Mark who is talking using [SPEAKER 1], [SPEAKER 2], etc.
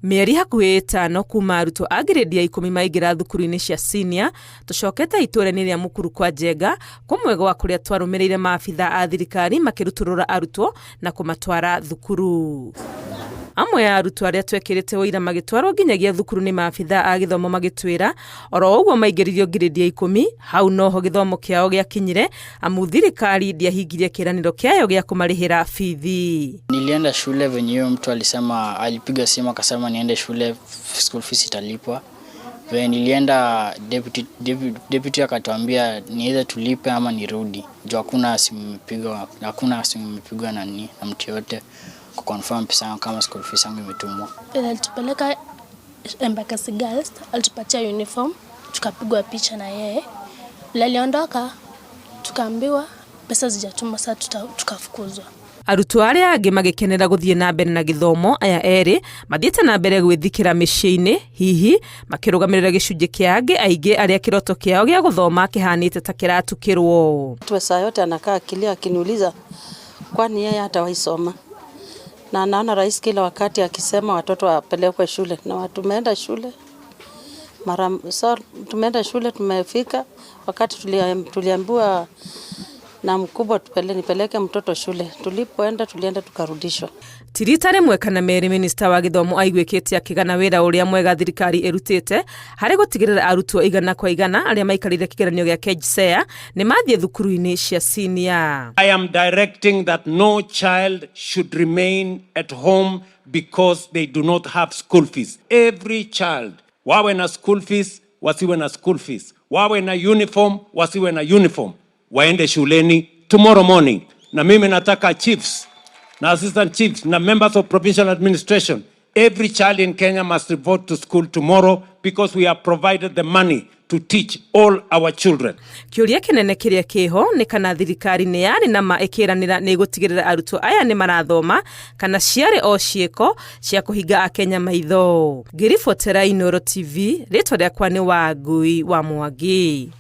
[SPEAKER 1] Mĩeri hakuhĩ 5 kuma arutwo a ngirĩndi ya 10 maingĩra thukuru-inĩ cia senior, tũcokete itũũra-inĩ rĩa Mukuru kwa Njenga, kũmwe gwa kũrĩa twarũmĩrĩire maabitha a thirikari makĩrutũrũra arutwo na kũmatwara thukuru. Amwe a arutwo arĩa twekĩrĩte ũira magĩtwarwo nginyagia thukuru nĩ maabitha a gĩthomo magĩtwĩra oro ũguo maingĩririo ngirĩndi ya 10, hau noho gĩthomo kĩao gĩakinyire amu thirikari ndĩahingirie kĩĩranĩro kĩayo gĩa kũmarĩhĩra bithi.
[SPEAKER 2] Nilienda shule venye huyo mtu alisema, alipiga simu akasema niende shule, school fees italipwa. Venye nilienda deputy akatuambia ni either tulipe ama nirudi. Juu hakuna simu imepigwa, hakuna simu imepigwa na ni na mtu yote kuconfirm pesa yangu kama school fees yangu imetumwa.
[SPEAKER 3] Alitupeleka Embakasi Girls, alitupatia uniform, tukapigwa picha na yeye. Vile aliondoka tukaambiwa pesa zijatumwa, sasa tukafukuzwa.
[SPEAKER 1] Arutwo arĩa angĩ magĩkenera gũthiĩ na mbere na gĩthomo, aya erĩ mathiĩte na mbere gwĩthikĩra mĩciĩ-inĩ, hihi makĩrũgamĩrĩra gĩcunjĩ kĩa angĩ aingĩ arĩa kĩroto kĩao gĩa gũthoma kĩhanĩte ta kĩratukĩrwo.
[SPEAKER 4] Saa yote anakaa akilia akiniuliza kwani yeye hatawahi soma, na anaona rais kila wakati akisema watoto wapelekwe shule, na tumeenda shule mara so, tumeenda shule tumefika wakati tuliambiwa na mkubwa nipeleke mtoto shule. Tulipoenda tulienda tukarudishwa.
[SPEAKER 1] Ti rita rĩmwe kana merĩ minista wa gĩthomo aiguĩkĩte akĩgana wĩra ũrĩa mwega thirikari ĩrutĩte harĩ gũtigĩrĩra arutwo 100% arĩa maikarĩire kĩgeranio gĩa KJSEA nĩ mathiĩ thukuru-inĩ cia senior.
[SPEAKER 5] I am directing that no child should remain at home because they do not have school fees. Every child, wawe na school fees, wasiwe na school fees, wawe na uniform, wasiwe na uniform, waende shuleni tomorrow morning. Na mimi nataka chiefs na assistant chiefs na members of provincial administration, every child in Kenya must report to school tomorrow because we have provided the money to teach all our children.
[SPEAKER 1] Kĩũria kĩnene kĩrĩa kĩho nĩ kana thirikari nĩ yarĩ na ma ĩkĩranĩra nĩ ĩgũtigĩrĩra arutwo aya nĩ marathoma kana ciarĩ o ciĩko cia kũhinga Akenya maitho. Ngĩribotera Inooro TV, rĩtwa rĩakwa nĩ Wangui wa Mwangi.